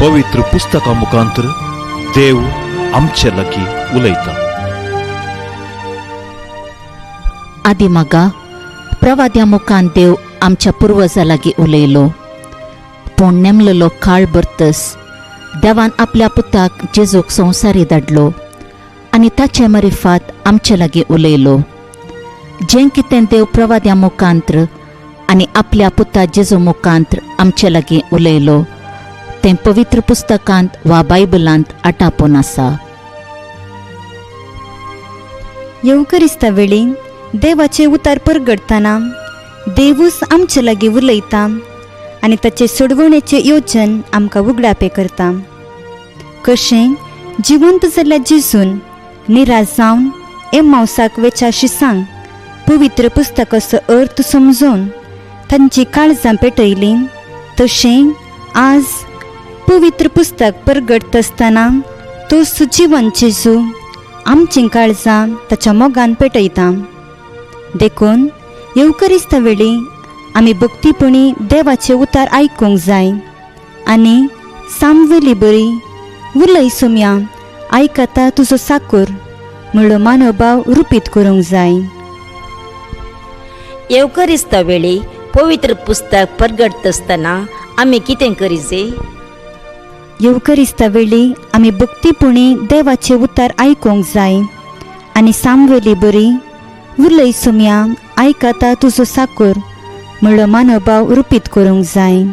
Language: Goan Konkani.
पवित्र पुस्तका मुखांतर देव आमचे लागीं उलयता. आदिमागा प्रवाद्या मुखान देव आमच्या पुर्वजा लागीं उलयलो. पूण नेमलेलो काळ भरतस देवान आपल्या पुताक जेजूक संवसारी धाडलो आनी ताचे मरिफात आमचे लागीं उलयलो. जें कितें देव प्रवाद्या मुखांत्र आनी आपल्या पुता जेजू मुखांत्र आमचे लागीं उलयलो तें पवित्र पुस्तकांत वा बायबलांत आटापून आसा. येवकरिस्ता वेळी देवाचे उतार परगडतना देवूच आमचे लागीं उलयता आनी ताचे सोडवणेचे योजन आमकां उगडापे करता. कशें जिवंत जाल्ल्या जेजून निराश जावन एमावसाक वेच्या शिसांक पवित्र पुस्तकाचो अर्थ समजून तांची काळजां पेटयलीं, तशें आज पवित्र पुस्तक परगडत आसतना तो सुजिवन जेजू आमचीं काळजां ताच्या मोगान पेटयता. देखून येवकरिस्ता वेळी आमी भक्तीपणी देवाचे उतार आयकूंक जाय आनी सामवेली बरी उलय सुमया आयकता तुजो साकूर म्हणलो मानोभाव रुपीत करूंक जाय. येवकरिस्ता वेळी पवित्र पुस्तक परगडत आसतना आमी कितें करीजे? येवकरिस्ता वेळी आमी भक्तीपणी देवाचे उतार आयकूंक जाय आनी सामवेली बरी उलय सुमया आयकता तुजो साकूर म्हणलो मानोभाव रुपीत करूंक जाय.